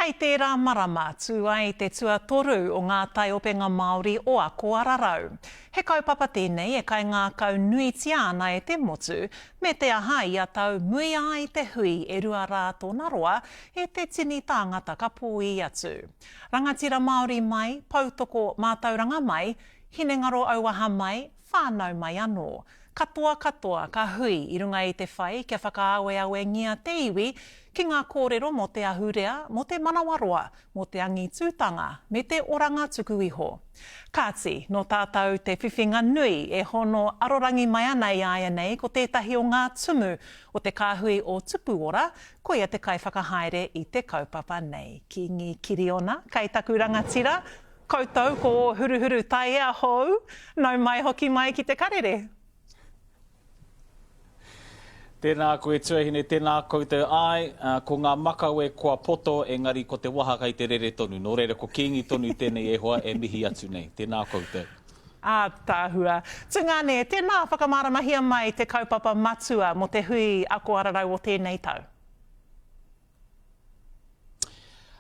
Hei tērā marama, tū ai te tuatoru o ngā taiopenga Māori o Ako Ararau. He kaupapa tēnei e kaingākau nuitia ana e te motu, me te aha ia tau muia ai te hui e rua rā tōna roa e te tini tāngata ka pōī atu. Rangatira Māori mai, poutoko mātauranga mai, hinengaro auaha mai, whānau mai anō. Katoa katoa ka hui i runga i te whai kia whakaaweawengia te iwi ki ngā kōrero mō te ahurea, mō te manawaroa, mō te angitūtanga me te oranga tuku iho. Kāti, nō tātou te whiwhinga nui e hono arorangi mai ana i āianei ko tētahi o ngā tumu o te kāhui o Tupuora, koia te kaiwhakahaere i te kaupapa nei. Kīngi Kiriona, kei taku rangatira, Koutou ko ō huruhuru taiea hou, nau mai hoki mai ki te karere. Tēnā koe tuahine, tēnā koutou. Āe, ko ngā makawe kua poto, engari ko te waha kei te rere tonu. Nō reira, ko Kīngi tonu tēnei e hoa e mihi atu nei. Tēnā koutou. Ātaahua. Tungāne, tēnā whakamāramahia mai te kaupapa matua mō te hui Ako Ararau o tēnei tau.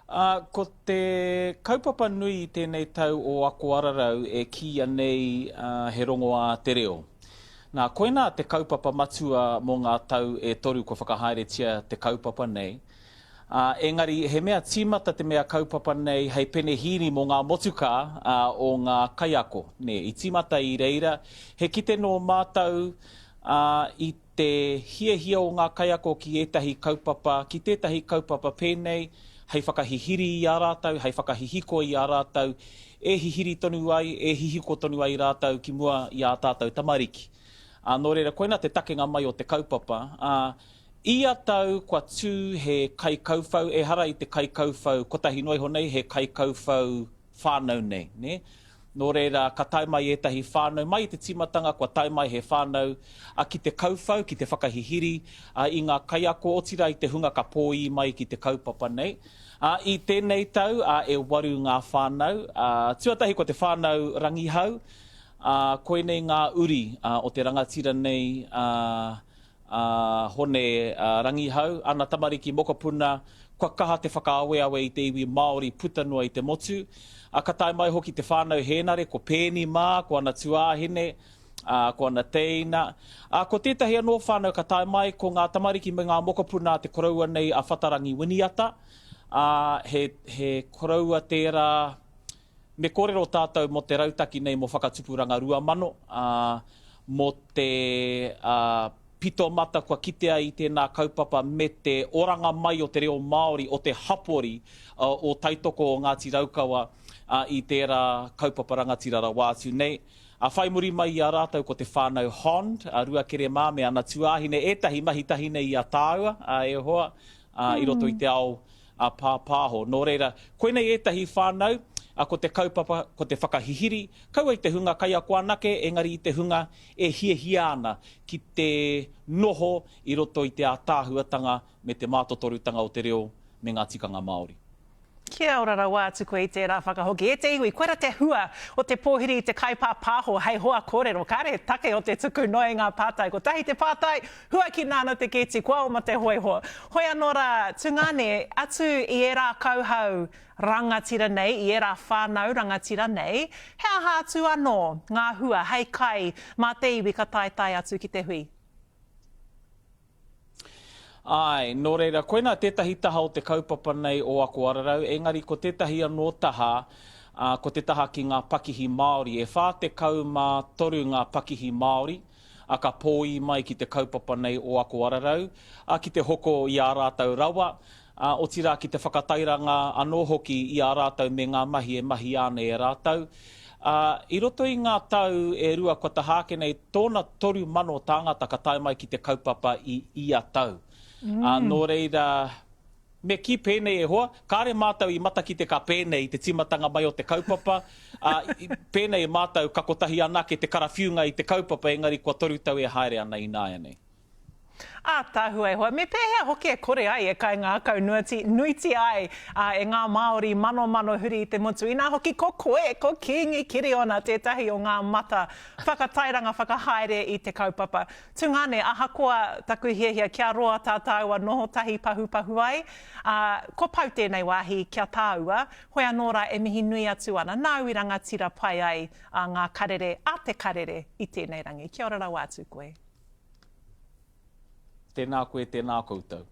Ā, ko te kaupapa nui i tēnei tau o Ako Ararau e kīia nei he rongoā te reo. Nā, koinā te kaupapa matua mō ngā tau e toru kua whakahaeretia te kaupapa nei. Ā, engari he mea tīmata te mea kaupapa nei hei penehīni mō ngā motukā o ngā kaiako, nē. I tīmata i reira, he kite nō mātou, ā, i te hiahia o ngā kaiako ki ētahi kaupapa, ki tētahi kaupapa pēnei hei whakahihiri i a rātou, hei whakahihiko i a rātou, e hihiri tonu ai, e hihiko tonu ai rātou ki mua i ā tātou tamariki. Ā, nō reira, koinā te takenga mai o te kaupapa, ā, ia tau kua tū he kaikauwhau, ehara i te kaikauwhau kotahi noa iho nei, he kaikauwhau whānau nei, nē. Nō reira, ka tae mai ētahi whānau, mai i te tīmatanga kua tae mai he whānau ki te kauwhau, ki te whakahihiri i ngā kaiako, otirā i te hunga ka pōī mai ki te kaupapa nei. I tēnei tau, e waru ngā whānau. Tuatahi ko te whānau Rangihau, koinei ngā uri o te rangatira nei, a Hone Rangihau, ana tamariki mokopuna, kua kaha te whakaaweawe i te iwi Māori puta noa i te motu. A, ka tae mai hoki te whānau Hēnare, ko Pēni mā, ko ana tuāhine, ā, ko ana tēina. Ā, ko tētahi anō whānau ka tae mai, ko ngā tamariki me ngā mokopuna a te koroua nei a Whatarangi Winiata, ā, he, he koroua tērā, Me kōrero tātou mō te rautaki nei mō Whakatupuranga 2000, ā, mō te pito mata kua kitea i tēnā kaupapa me te oranga mai o te reo Māori o te hapori o Taitoko o Ngāti Raukawa i tērā kaupapa rangatira rawa atu nei. Ā, whai muri mai i a rātou ko te whānau Hond, a Ruakere mā me ana tuāhine, ētahi mahi tahi nei i a tāua, e hoa, i roto i te ao a pāpāho. Nō reira, koinei ētahi whānau, ko te kaupapa, ko te whakahihiri, kaua i te hunga kaiako anake, engari i te hunga e hiahia ana ki te noho i roto i te ātaahuatanga me te mātotorutanga o te reo me ngā tikanga Māori. Kia ora rawa atu koe i tērā whakahoki. E te iwi, koira te hua o te pōhiri i te kaipāpāho hei hoa kōrero. Kāre he take o te tuku noa i ngā pātai. Kotahi te pātai, Huakina ana te kēti, kua oma te hōiho. Hoi anō rā, tungāne, atu i ērā kauhau rangatira nei, i ērā whānau rangatira nei, he aha atu anō ngā hua hei kai mā te iwi ka taetae atu ki te hui? Āe, nō reira, koinā tētahi taha o te kaupapa nei o Ako Ararau, engari ko tētahi anō taha, ā, ko te taha ki ngā pakihi Māori. E 43 ngā pakihi Māori, ā, ka pōī mai ki te kaupapa nei o Ako Ararau, ā, ki te hoko i ā rātou rawa, ā, otirā ki te whakatairanga anō hoki i a rātou me ngā mahi e mahia ana e rātou. Ā, i roto i ngā tau e rua kua taha ake nei, tōna 3,000 tāngata ka tae mai ki te kaupapa i ia tau. Ā, nō reira, Me kī pēnei e hoa, kāre mātou i matakite ka pēnei i te tīmatanga mai o te kaupapa, ā, pēnei mātou ka kotahi anake te karawhiunga i te kaupapa engari kua toru tau e haere ana ināianei. Ātaahua e hoa. Me pēhea hoki e kore ai e kaingākau nuati, nuitia ai e ngā Māori manomano huri i te motu. Inā hoki ko koe, ko Kīngi Kiriona tētahi o ngā mata whakatairanga whakahaere i te kaupapa. Tungāne, ahakoa taku hiahia kia roa tā tāua noho tahi pahupahu ai, ā, kua pau tēnei wāhi kia tāua, hoi anō rā e mihi nui atu ana, nāu i rangatira pai ai a ngā karere a te karere i tēnei rangi. Kia ora rawa atu koe. Tēnā koe, tēnā koutou.